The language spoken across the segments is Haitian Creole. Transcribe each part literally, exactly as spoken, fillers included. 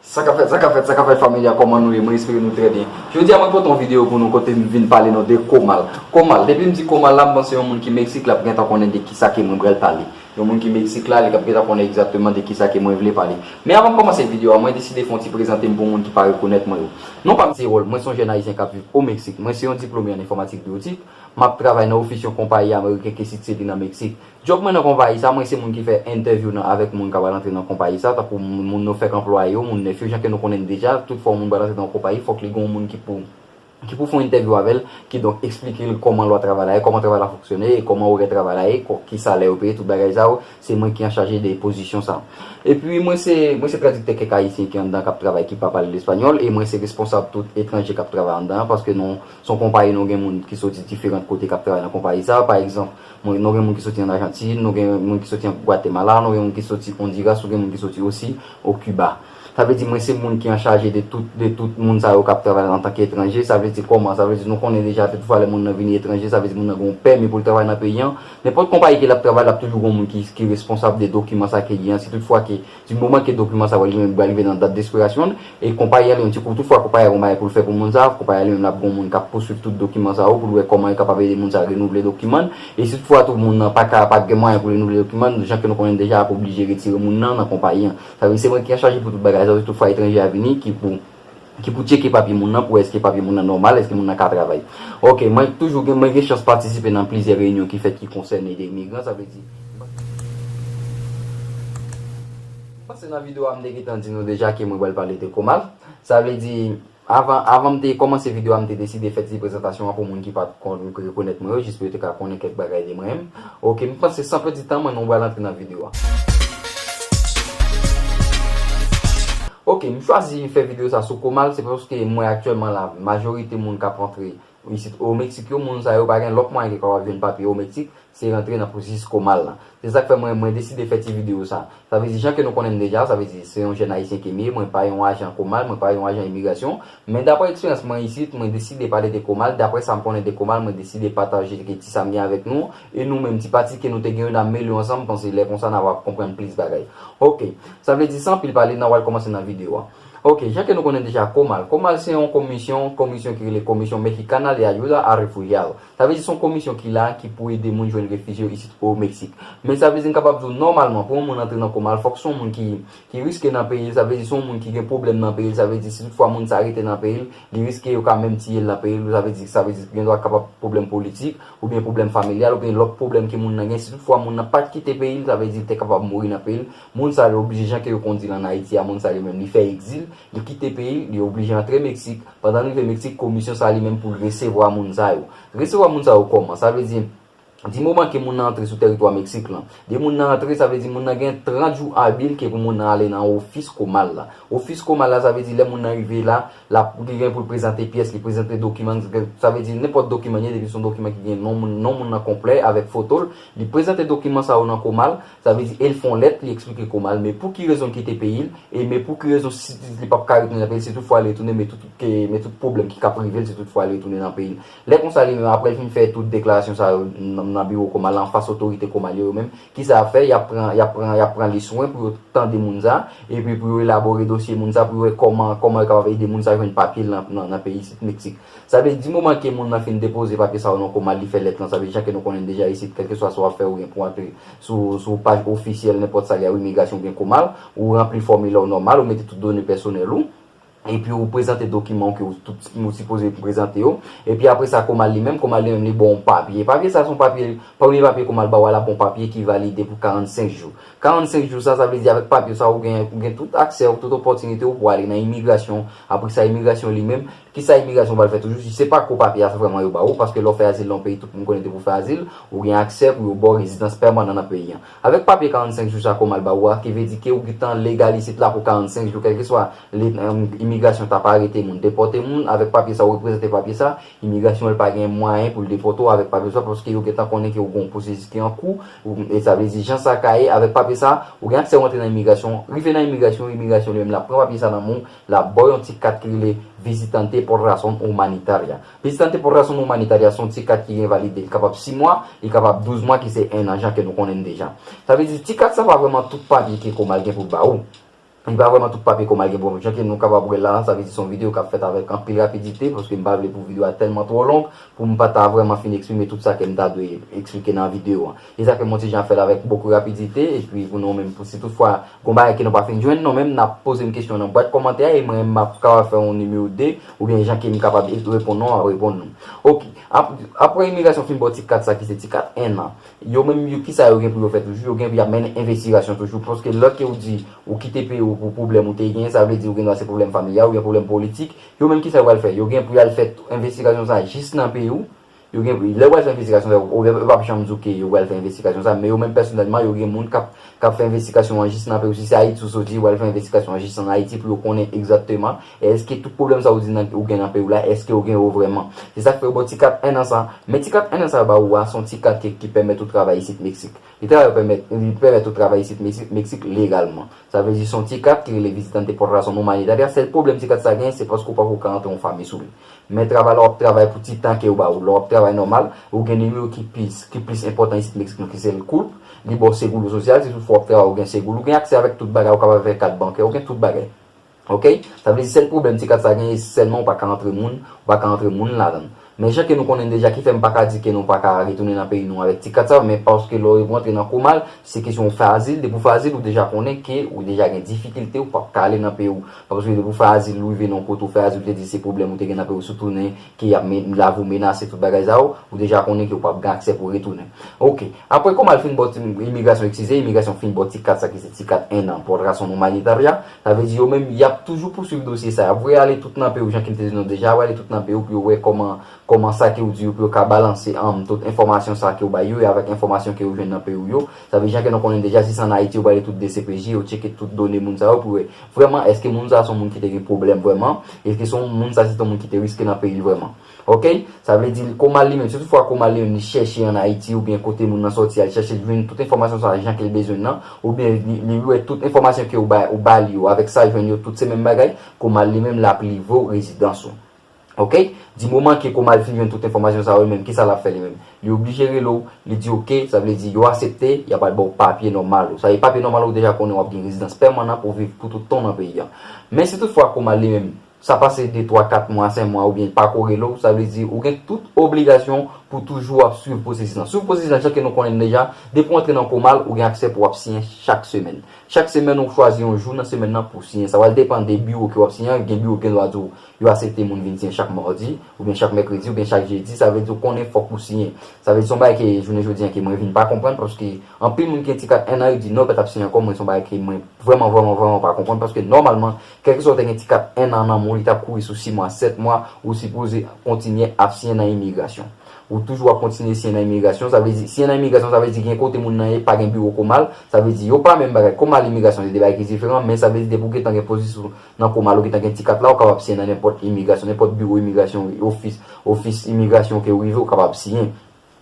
Sa k ap fèt, sa k ap fèt, sa k ap fèt, fanmi a, kòman nou ye? Mwen espere nou trè byen. Jodi a, mwen pote yon videyo pou nou kote m vin pale nou de Comal. Comal, depi m di Comal la, m panse yon moun ki Meksik la ap gentan konnen de kisa ke mwen pral pale. Yon moun ki Meksik la, li ap gentan konnen egzakteman de kisa ke mwen vle pale. Men avan m kòmanse videyo a, mwen deside fè yon ti prezante m pou moun ki pa rekonèt mwen yo. Non pa m se Erol, mwen se yon jèn ayisyen k ap viv o Meksik. Mwen se yon diplome an enfòmatik biwotik. M ap travay nan ofis yon konpayi ameriken ki sitiye li nan Meksik. Djòb mwen nan konpayi sa, mwen se moun ki fè entèvyou nan avèk moun k ap al antre nan konpayi sa, tankou moun, moun nou fèk anplwaye yo, moun nèf yo, jan ke nou konnen deja, tout fwa yon moun pral antre nan yon konpayi, fòk li gen yon moun ki pou, ki pou fè yon entèvyou avè l, kidonk eksplike l kòman lwa travay la ye, kòman travay la fonksyone, e kòman orè travay la ye, kò-, ki salè yo peye, tout bagay sa yo, se mwen ki an chaje de pozisyon sa. Epi mwen se, mwen se tradiktè kèk ayisyen ki anndan k ap travay, ki pa pale espanyòl, e mwen se responsab tout etranje k ap travay anndan an, paske nou, se yon konpayi, nou gen moun ki soti diferan kote k ap travay nan konpayi sa. Pa egzanp, mwen, nou gen moun ki soti an Ajantin, nou gen moun ki soti an Gwatemala, nou gen moun ki soti Ondiras, nou gen moun ki soti osi o Kiba. Sa vle di, mwen se moun ki an chaje de tout, de tout moun sa yo k ap travay antanke etranje. Sa vle di kòman? Sa vle di, nou konnen deja, tout fwa lè moun nan vini etranje, sa vle di moun nan gen yon pèmi pou l travay nan peyi an. Nenpòt konpayi ke l ap travay, l ap toujou gen yon moun ki, ki responsab de dokiman sa ke li an. Si tout fwa ke, di moman ke dokiman sa yo li menm, li rive nan dat despirasyon l, e konpayi a li menm, ti kou, tout fwa konpayi a gen yon bagay pou l fè pou moun sa, konpayi a li menm, l ap gen yon moun k ap pouswiv tout dokiman sa yo pou l wè kòman li kapab ede moun sa renouvle dokiman l. E si tout fwa tou moun nan pa ka, pa gen mwayen pou renouvle dokiman l, jan ke nou konnen deja, ap oblije retire moun nan nan konpayi an. Sa vle di se mwen ki an chaje pou tout bagay sa yo, si tout fwa etranje a vini, ki pou, ki pou tcheke papye moun nan, pou wè èske papye moun nan nòmal, èske moun nan ka travay. Ok, mwen toujou gen, mwen gen chans patisipe nan plizyè reyinyon ki fèt ki konsène de imigran, sa vle di, m panse nan videyo a m te gentan di nou deja ke mwen pral pale de Comal. Sa vle di, avan, avan m te kòmanse videyo a, m te deside fè ti prezantasyon an pou moun ki pa t konn rekonèt mwen yo, jis pou yo te ka konnen kèk bagay de mwen menm. Ok, m panse san pèdi tan, mwen, nou pral antre nan videyo a. Ok, m chwazi fè videyo sa sou Comal, se paske mwen aktyèlman la, majorite moun k ap rantre isit o Meksik yo, moun sa yo pa gen lòt mwayen ke kapab jwenn papye o Meksik, se rantre nan pwosesis Comal la. Se sa k fè mwen, mwen deside fè ti videyo sa. Sa vle di, jan ke nou konnen m deja, sa vle di, se yon jèn ayisyen ke m ye, mwen pa yon ajan Comal, mwen pa yon ajan imigrasyon, men daprè eksperyans mwen isit, mwen deside pale de Comal, daprè sa m konnen de Comal, mwen deside pataje ke ti sa m gen avèk nou, e nou menm ti pati ke nou te gen yo n a mele yo ansanm, m panse lè konsa n a va konprann plis bagay. Ok, sa vle di san pil pale, n a pral kòmanse nan videyo a. Ok, jan ke nou konnen deja Comal. Comal se yon komisyon, komisyon ki rele Comisión Mexicana de Ayuda a Refugiados. Sa vle di se yon komisyon ki la, ki pou ede moun jwenn refijye yo isit o Meksik. Men sa vle di m kapab di w nòmalman, pou yon moun antre nan Comal, fòk se yon moun ki, ki riske nan peyi l, sa vle di se yon moun ki gen pwoblèm nan peyi l, sa vle di si tout fwa moun sa rete nan peyi l, li riske yo ka menm tiye l nan peyi l, sa vle di, sa vle di gen dwa kapab pwoblèm politik, oubyen pwoblèm familyal, oubyen lòt pwoblèm ke moun nan gen. Si tout fwa moun nan pa t kite peyi l, sa vle di li te kapab mouri nan peyi l. Moun sa yo oblije, jan ke yo konn di l ann Ayiti a, moun sa yo menm li fè egzil, li kite peyi l, li oblije antre Meksik. Pandan l rive Meksik, komisyon sa li menm pou l resevwa moun sa yo. Resevwa moun sa yo kòman? Sa vle di, di moman ke moun nan antre sou tèritwa Meksik lan, de moun nan antre, sa vle di moun nan gen trant jou abil ke pou moun nan ale nan ofis Comal la. Ofis Comal la, sa vle di lè moun nan rive la, l ap, li gen pou l prezante pyès, li prezante dokiman, sa vle di nenpòt dokiman li ye, depi se yon dokiman ki gen non moun, non moun nan konplè avèk foto l, li prezante dokiman sa yo nan Comal, sa vle di e l fè yon lèt, li eksplike Comal, men pou ki rezon l kite peyi l, e men pou ki rezon si li p ap ka retounen nan peyi l, si tout fwa li retounen, men tout, ke, men tout pwoblèm ki k ap rive l, si tout fwa li retounen nan peyi l. Lè konsa li menm, apre l fin fè tout deklarasyon sa yo nan, nan biwo Comal la, anfas otorite Comal yo, yo menm, kisa y ap fè? Y ap pran, y ap pran, y ap pran li swen pou yo tande moun sa, epi pou yo elabore dosye moun sa, pou yo wè kòman, kòman yo kapab ede moun sa jwenn papye l nan, nan, nan peyi isit Meksik. Sa vle di, di moman ke moun nan fin depoze papye sa yo nan Comal, li fè lèt lan, sa vle di, jan ke nou konnen deja isit, kèlkeswa sa w ap fè, ou gen pou antre sou, sou paj ofisyèl nenpòt sa, gen imigrasyon oubyen Comal, ou ranpli fòmilè w nòmal, ou mete tout done pèsonèl ou, epi ou prezante dokiman w ke ou, tout, ou sipoze prezante yo. Epi apre sa, Comal li menm, Comal li menm, li ba w yon papye. Papye sa, se yon papye, premye papye Comal ba w a, l ap yon papye ki valide pou karannsenk jou. Karannsenk jou sa, sa vle di avèk papye sa, ou gen, ou gen tout aksè, tout opòtinite w pou ale nan imigrasyon. Apre sa, imigrasyon li menm, kisa imigrasyon pral fè toujou? Si se pa gwo papye a, se vrèman yo ba ou, paske lè w fè azil nan yon peyi, tout moun konnen depi w fè azil, ou gen aksè pou yo ba w rezidans pèmanan nan peyi an. Avèk papye karannsenk jou sa Comal ba ou a, ki vle di ke ou gentan legal isit la pou karannsenk jou, kèlkeswa le, em, imigrasyon ta pa arete moun, depòte moun, avèk papye sa, ou reprezante papye sa, imigrasyon el pa gen mwayen pou l depòte w avèk papye sa, paske yo gentan konnen ke ou gen yon pwosesis ki an kou, ou, e sa vle di, jan sa ka ye, avèk papye sa, ou gen aksè rantre nan imigrasyon, rive nan imigrasyon, imigrasyon li menm l ap pran papye sa nan men w, l ap ba w yon ti kat ki rele Visitante por Razón Humanitaria. Visitante por Razón Humanitaria se yon ti kat ki gen valide, li kapab sis mwa, li kapab douz mwa, ki se en an, jan ke nou konnen deja. Sa vle di, ti kat sa pa vrèman tout papye ke Comal gen pou l ba ou. Li pa vrèman tout papye Komal gen pwoblèm. Jan ke nou kapab wè la, sa vle di se yon videyo k ap fèt avèk anpil rapidite, paske m pa vle pou videyo a tèlman twò long, pou m pa ta vrèman fin eksprime tout sa ke m ta dwe eksplike nan videyo an. E sa fè m yon ti jan fè l avèk bokou rapidite, epi pou nou menm, pou si toutfwa gon bagay ke nou pa fin jwenn, nou menm n ap poze m kesyon nan bwat kòmantè a, e mwen m ap kapab fè yon nimewo de, oubyen jan ke m kapab reponn nou, m ap reponn nou. Ok, ap- apre imigrasyon fin ba w ti kat sa ki se ti kat en an, yo menm yo kisa yo gen pou yo fè toujou, yo gen pou y ap mennen envestigasyon toujou, paske lè ke ou di ou kite peyi w pou pwoblèm ou te gen, sa vle di ou gen dwa se pwoblèm familyal oubyen pwoblèm politik, yo menm kisa yo pral fè, yo gen pou y al fè envestigasyon sa jis nan peyi w, yo gen pou, lè yo pral fè envestigasyon sa, yo, yo p ap janm di w ke yo pral fè envestigasyon sa, men yo menm pèsonèlman, yo gen moun k ap, k ap fè envestigasyon an jis nan peyi w, si se Ayiti ou soti, yo pral fè envestigasyon an jis an Ayiti pou yo konnen egzakteman èske tout pwoblèm sa ou di nan, ou gen nan peyi w la, èske yo gen yo vrèman. Se sa k fè yo ba w ti kat en an sa, men ti kat en an sa yo ba ou a, se yon ti kat ki, ki pèmèt ou travay isit Meksik. Li travay pèmèt, li pèmèt ou travay isit Meksik, Meksik legalman. Sa vle di se yon ti kat ki rele Visitante por Razón Humanitaria. Sèl pwoblèm ti kat sa genyen, se paske ou pako ka antre yon fanmi sou li. Men travay la, w ap travay pou ti tan ke yo ba ou. Lè w ap travay nòmal, ou gen nimewo ki plis, ki plis enpòtan isit Meksik, ki se l CURP. Li ba w seguro sosyal, si toutfwa w ap travay, ou gen seguro, ou gen aksè avèk tout bagay, ou kapab fè kat bankè, ou gen tout bagay. Ok? Sa vle di sèl pwoblèm ti kat sa genyen, se sèlman ou pa ka antre moun, ou pa ka antre moun ladan l. Men jan ke nou konnen deja, ki fè m pa ka di ke nou pa ka retounen nan peyi nou avèk ti kat sa, men paske lè w rantre nan Komal, se kesyon ou fè azil, depi w fè azil, ou deja konnen ke ou deja gen difikilte, ou p ap ka ale nan peyi w. Paske depi w fè azil, ou rive nan yon kote, ou fè azil, ou te di se pwoblèm ou te gen nan peyi w, si w tounen, ke y ap men- lavi w menase, tout bagay sa yo, ou deja konnen ke ou p ap gen aksè pou w retounen. Ok, apre Komal fin ba w ti, imigrasyon, eskize, imigrasyon fin ba w ti kat sa ki se ti kat en an, por razón humanitaria, sa vle di yo menm, y ap toujou pouswiv dosye sa, y ap voye ale tout nan peyi w, jan ke m te di nou deja, y ap voye ale tout nan peyi w pou yo wè kòman, kòman sa ke w di yo, pou yo ka balanse, um, tout enfòmasyon sa ke w bay yo, e avèk enfòmasyon ke yo jwenn nan peyi w yo. Sa vle di jan ke nou konnen deja, si se ann Ayiti, yo prale tout D C P J, yo tcheke tout done moun sa yo pou wè vrèman, èske moun sa se yon moun ki te gen pwoblèm vrèman, èske se yon moun sa se te yon moun ki te riske nan peyi l vrèman. Ok? Sa vle di, Komal li menm, si toutfwa Komal li menm, li chèche ann Ayiti oubyen kote moun nan sòti a, li chèche jwenn tout enfòmasyon sa jan ke l bezwen nan, oubyen li, li wè tout enfòmasyon ke ou ba, ou ba li yo, avèk sa l jwenn yo, tout se menm bagay, Komal li menm, l ap livre w rezidans ou. Ok? Di moman ke Komal fin jwenn tout enfòmasyon sa yo, li menm, kisa l ap fè li menm? Li oblije rele w, li di, ok, sa vle di, yo aksepte, y ap al ba w papye nòmal ou. Sa vle di, papye nòmal ou deja konnen w ap gen rezidans pèmanan pou w viv pou tout tan nan peyi a. Men si toutfwa Komal li menm, sa pase de, twa, kat mwa, senk mwa, oubyen l pako rele w, sa vle di ou gen tout obligasyon pou toujou ap swiv pwosesis lan. Swiv pwosesis lan, jan ke nou konnen l deja, depi w antre nan Komal, ou gen aksè pou w ap siyen chak semèn. Chak semèn, ou chwazi yon jou nan semèn nan pou w siyen. Sa pral depann de biwo ke w ap siyen an. Gen biwo ki gen dwa di w yo aksepte moun vin siyen chak madi, oubyen chak mèkredi, oubyen chak jedi. Sa vle di ou konnen fòk ou siyen. Sa vle di se yon bagay ke jounen jodi a ke mwen vin pa konprann, paske anpil moun ki gen ti kat en an, yo di non, yo pa t ap siyen ankò. Mwen, se yon bagay ke mwen vrèman, vrèman, vrèman pa konprann, paske nòmalman, kèlkeswa w te gen ti kat en an nan men w, li t ap kouri sou sis mwa, sèt mwa, ou sipoze kontinye ap siyen nan imigrasyon. Ou toujou ap kontinye siyen nan imigrasyon, sa vle di, siyen nan imigrasyon, sa vle di gen kote moun nan ye, pa gen biwo Komal, sa vle di yo pa menm bagay. Komal imigrasyon, se de bagay ki diferan, men sa vle di depi w gentan gen pozisyon nan Komal, ou gentan gen ti kat la, ou kapab siyen nan nenpòt imigrasyon, nenpòt biwo imigrasyon, ofis, ofis imigrasyon ke w rive, ou kapab siyen.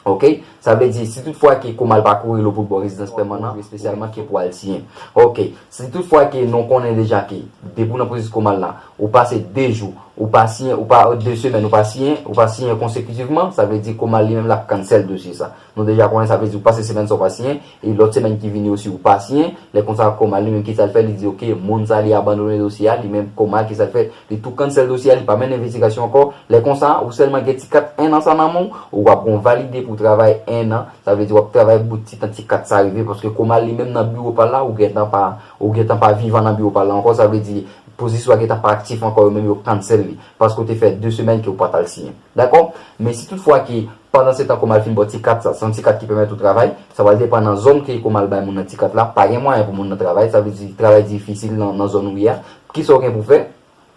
Ok? Sa vle di, si toutfwa ke Komal pa kouri lo pou l ba w rezidans pèmanan, espesyalman ke pou al siyen. Ok? Si toutfwa ke nou konnen deja ke, depi w nan pwosesis Komal la, ou pase de jou, ou pa siyen, ou pa, de semèn, ou pa siyen, ou pa siyen konsekitivman, sa vle di Komal li menm l ap cancel dosye sa. Nou deja konnen, sa vle di ou pase semèn sa ou pa siyen, e lòt semèn ki vini osi ou pa siyen. Lè konsa, Komal li menm, kisa l fè? Li di, ok, moun sa li abandone dosye a, li menm Komal, kisa l fè? Li tou cancel dosye a, li pa mennen envestigasyon ankò. Lè konsa, ou sèlman gen ti kat en an sa nan men w, ou ap gon valide pou w travay en an. Sa vle di w ap travay bout ti tan ti kat sa rive, paske Komal li menm nan biwo pa l la, ou gentan pa, ou gentan pa vivan nan biwo pa l la ankò. Sa vle di, pozisyon a gentan pa aktif ankò, yo menm yo cancel li, paske w te fè de semèn ke w pa t al siyen. Dakò? Men si toutfwa ke pandan se tan Komal fin ba w ti kat sa, se yon ti kat ki pèmèt ou travay, sa pral depann nan zòn ke Komal bay moun nan ti kat la, pa gen mwayen pou moun nan travay, sa vle di travay difisil nan, nan zòn ou ye a. Kisa w gen pou fè?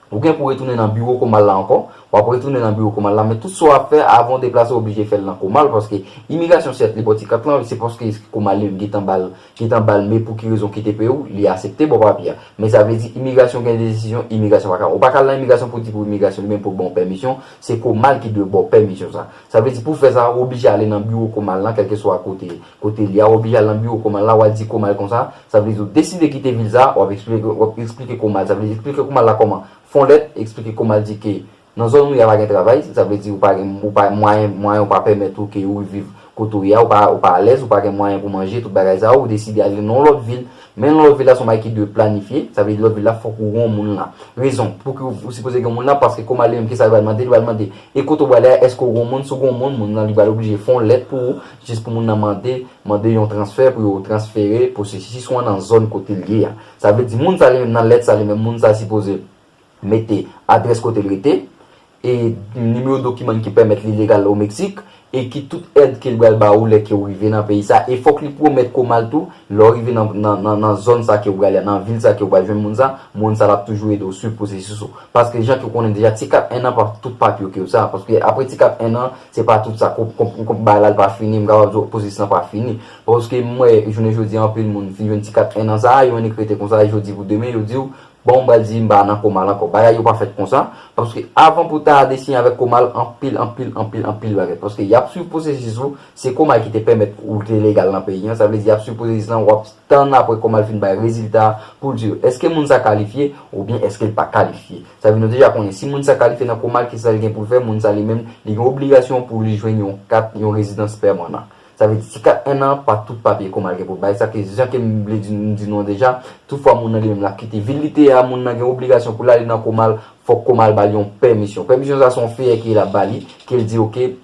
Ou gen pou retounen nan biwo Komal la ankò, w ap retounen nan biwo Komal la, men tout sa w ap fè avan w deplase, w oblije fè l nan Komal, paske imigrasyon, sèt, li ba w ti kat lan, se paske Komal li menm gentan ba l, gentan ba l, men pou ki rezon kite peyi w, li aksepte ba w papye a. Men sa vle di imigrasyon gen desizyon, imigrasyon pa ka. Ou pa ka al nan imigrasyon pou di pou imigrasyon li menm pou ba w pèmisyon, se Komal ki dwe ba w pèmisyon sa. Sa vle di pou fè sa, ou oblije ale nan biwo Komal lan, kèlkeswa kote, kote li a, ou oblije al nan biwo Komal la, w al di Komal konsa, sa vle di ou deside kite vil sa, w ap eksplike, w ap eksplike Komal, sa vle di eksplike Komal la kòman, fè yon lèt, eksplike Komal di ke nan zòn ou ye a pa gen travay, sa vle di ou pa gen, ou pa, mwayen, mwayen ou pa pèmèt ou ke ou viv, kote w ye a, ou pa, ou pa alèz, ou pa gen mwayen pou manje, tout bagay sa yo, ou deside ale nan yon lòt vil. Men nan lòt vil la, se yon bagay ki dwe planifye, sa vle di lòt vil la, fòk ou gen yon moun la. Rezon, pou ki ou, ou sipoze gen yon moun la, paske kòman li menm, kisa li pral mande, li pral mande, e kote w prale a, èske w gen yon moun, si w gen yon moun, moun nan li pral oblije fè yon lèt pou ou, jis pou moun nan mande, mande yon transfè, pou yo transfere pwosesis ou an nan zòn kote l ye a. Sa vle di, moun sa li menm, nan lèt sa li menm, moun sa sipoze mete adrès kote l rete, e nimewo dokiman ki pèmèt li legal o Meksik, e ki tout èd ke l pral ba ou lè ke w rive nan peyi sa, e fòk li pwomèt kòman l tou, lè w rive nan, nan, nan, nan zòn sa ke w prale a, nan vil sa ke w pral jwenn moun sa, moun sa l ap toujou ede w swiv pwosesis ou. Paske jan ke w konnen deja, ti kat en an pa tout papye ke w sa, paske apre ti kat en an, se pa tout sa, kòm, kòm, kòm bagay la l pa fini, m kapab di w pwosesis lan pa fini. Paske m wè, jounen jodi a, anpil moun fin jwenn ti kat en an sa a, yo annik rete konsa, jodi pou demen, yo di w, bon, m pral di m pa nan kòmal ankò. Bagay yo pa fèt konsa. Paske avan pou ta de siyen avèk kòmal, anpil, anpil, anpil, anpil bagay. Paske y ap swiv pwosesis ou, se kòmal ki te pèmèt ou te legal nan peyi an. Sa vle di, y ap swiv pwosesis lan, w ap tann apre kòmal fin bay rezilta pou l di, èske moun sa kalifye oubyen èske l pa kalifye. Sa vle di, nou deja konnen, si moun sa kalifye nan kòmal, kisa l gen pou l fè? Moun sa li menm, li gen obligasyon pou li jwenn yon kat, yon rezidans pèmanan. Sa vle di, ti kat en an, pa tout papye kòmal gen pou bay. Sa ke, jan ke m vle di, m di nou an deja, tout fwa moun nan li menm l ap kite vil li te ye a, moun nan gen obligasyon pou l ale nan kòmal, fòk kòmal ba l yon pèmisyon. Pèmisyon sa, se yon feyè ke l ap ba li, ke l di, oke,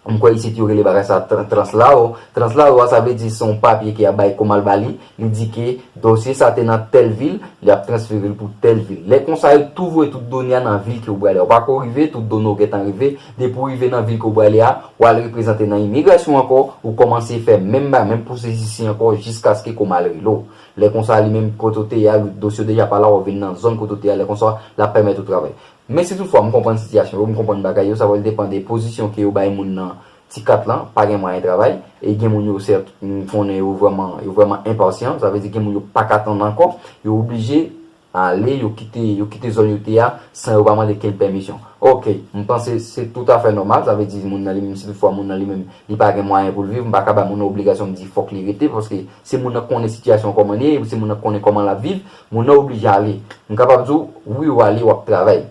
m kwè isit yo rele bagay sa tran-, translado. Translado a, sa vle di, se yon papye ke y ap bay kòmal ba li, li di ke dosye sa te nan tèl vil, li ap transfere l pou tèl vil. Lè konsa, yo tou voye tout done a nan vil ke w prale a. Ou pa ko rive, tout done w gentan rive. Depi w rive nan vil ke w prale a, w al reprezante nan imigrasyon ankò, ou kòmanse fè menm ba-, menm pwosesis ankò jiskaske kòmal rele w. Lè konsa, li menm kote w te ye a, dosye w deja pa la, w ap vin nan zòn kote w te ye a, lè konsa, l ap pèmèt ou travay. Men si toutfwa m konprann sitiyasyon yo, m konprann bagay yo, sa pral depann de pozisyon ke yo bay moun nan ti kat lan, pa gen mwayen travay, e gen moun yo sèt, m konnen yo vrèman, yo vrèman enpasyan, sa vle di gen moun yo pa ka tann ankò, yo oblije ale, yo kite, yo kite zòn yo te a, san yo pa mande kenn pèmisyon. Oke, m panse se toutafè nòmal, sa vle di moun nan li menm, si toutfwa moun nan li menm, li pa gen mwayen pou l viv, m pa ka bay moun nan obligasyon m di fòk li rete, paske se moun nan konnen sitiyasyon kòman li ye, se moun nan konnen kòman l ap viv, moun nan oblije ale. M kapab di w, wi, w ale, w ap travay.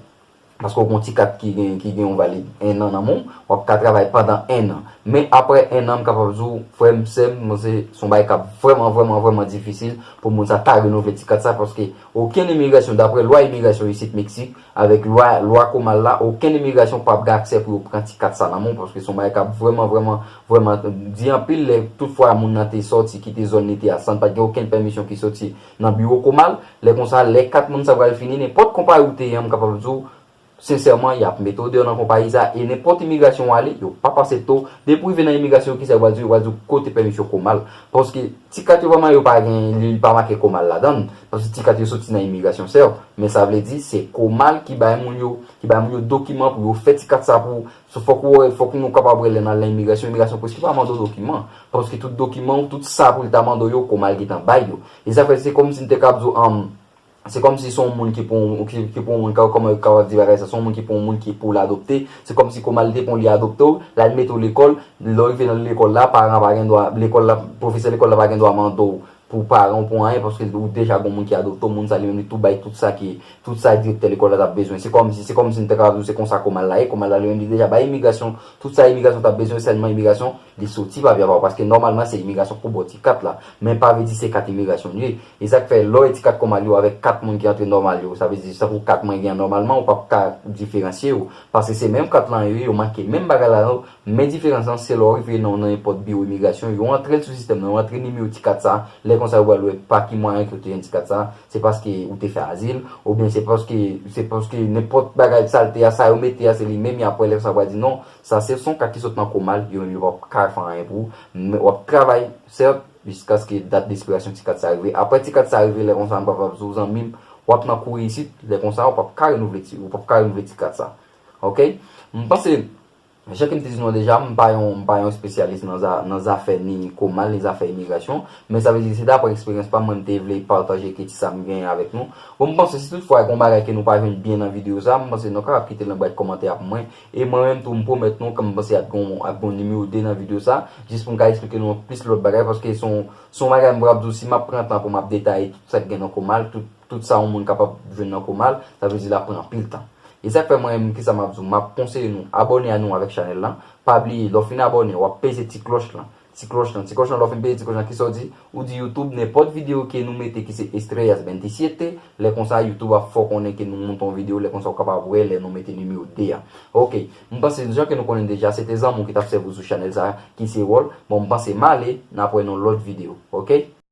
Paske w gen yon ti kat ki gen, ki gen yon valid en an nan men w, w ap ka travay pandan en an. Men apre en an, m kapab di w, frè m, sè m, mwen se, se yon bagay k ap vrèman, vrèman, vrèman difisil pou moun sa ta renouvle ti kat sa, paske okenn imigrasyon, dapre lwa imigrasyon isit Meksik, avèk lwa, lwa kòmal la, okenn imigrasyon p ap gen aksè pou yo pran ti kat sa nan men w, paske se yon bagay k ap vrèman, vrèman, vrèman di anpil lè, tout fwa moun nan te sòti, kite zòn li te a, san pa t gen okenn pèmisyon ki sòti nan biwo kòmal, lè konsa, lè kat moun sa pral fini, nenpòt konpayi w te ye a, m kapab di w, sensèman, y ap mete w deyò nan konpayi sa, e nenpòt imigrasyon w ale, yo p ap aksepte w. Depi w rive nan imigrasyon, kisa yo pral di w? Yo pral di w kote pèmisyon kòmal. Paske ti kat yo vrèman yo pa gen, li pa make kòmal ladan l. Paske ti kat yo soti nan imigrasyon sèf. Men sa vle di, se kòmal ki bay moun yo, ki bay moun yo dokiman pou yo fè ti kat sa pou, so fòk ou, fòk nou kapab wè lè n al nan imigrasyon, imigrasyon prèske pa mande w dokiman. Paske tout dokiman w, tout sa pou l ta mande w yo, kòmal gentan bay yo. E sa fè se kòmsi m te ka ap di w, um, se kòmsi se yon moun ki pran, ki, ki pran yon moun, ka, kòman yo kapab di bagay sa, se yon moun ki pran yon moun ki pou l adopte, se kòmsi kòman li te pran li adopte w, l al mete w lekòl, lè w rive nan lekòl la, paran pa gen dwa, lekòl la, pwofesè lekòl la pa gen dwa mande w pou paran w pou anyen, paske ou deja gen yon moun ki adopte w, moun sa li menm li tou bay tout sa ki, tout sa direktè lekòl la t ap bezwen. Se kòmsi, se kòmsi m te ka di w, se konsa kòmal la ye, kòmal la li menm li deja bay imigrasyon, tout sa imigrasyon t ap bezwen, sèlman imigrasyon li soti papye a ba w, paske nòmalman se imigrasyon pou ba w ti kat la, men pa vle di se kat imigrasyon li ye. E sa k fè lè w wè ti kat kòmal yo avèk kat moun ki antre nòmal yo, sa vle di se tankou kat mwen gen an nòmalman, ou p ap ka diferansye yo, paske se menm kat lan yo ye, yo make menm bagay la yo, men diferans lan se lè w rive nan, nan nenpòt biwo imigrasyon, yo antre l sou sistèm nan, yo antre nimewo ti kat sa, lè konsa yo pral wè pa ki mwayen ke w te jwenn ti kat sa, se paske ou te fè azil, oubyen se paske, se paske nenpòt bagay sa l te a, sa yo mete a, se li menm, y ap wè lè konsa yo pral di non, sa se, se yon kat ki sot nan kòmal, yo menm yo p ap ka fè anyen pou ou, men w ap travay, sèt, jiskaske dat de ekspirasyon ti kat sa rive. Apre ti kat sa rive, lè konsa, m kapab di w, zanmi m, w ap nan kouri isit, lè konsa, w p ap ka renouvle ti, w p ap ka renouvle ti kat sa. Oke? M panse, jan ke m te di nou an deja, m pa yon, m pa yon espesyalis nan za-, nan zafè ni kòmal, ni zafè imigrasyon, men sa vle di se dapre eksperyans pa m, mwen m te vle pataje kèk ti sa m genyen avèk nou. Bon, m panse si toutfwa gen yon bagay ke nou pa jwenn byen nan videyo sa, m panse nou kapab kite l nan bwat kòmantè a pou mwen. E mwen menm tou, m pwomèt nou, ke m panse ap gen, ap gen nimewo de nan videyo sa, jis pou m ka eksplike nou plis lòt bagay, paske se yon, se yon bagay m pral di w, si m ap pran tan pou m ap detaye tout sa k gen nan kòmal, tout, tout sa yon moun kapab jwenn nan kòmal, sa vle di l ap pran anpil tan. E sa k fè mwen menm, kisa m ap di w, m ap konseye nou abòne a nou avèk chanèl lan. Pa bliye, lè w fin abòne, w ap peze ti klòch lan. Ti klòch lan, ti klòch lan, lè w fin peze ti klòch lan, kisa w di? Ou di YouTube, nenpòt videyo ke nou mete ki se Estrellas veintisiete, lè konsa YouTube ap fè w konnen ke nou monte yon videyo, lè konsa w kapab wè lè nou mete nimewo de a. Ok, m panse jan ke nou konnen deja, se te zanmi w ki t ap sèvi w sou chanèl sa a, ki se Wòl. Bon, m panse m ale, n ap wè nan lòt videyo, ok?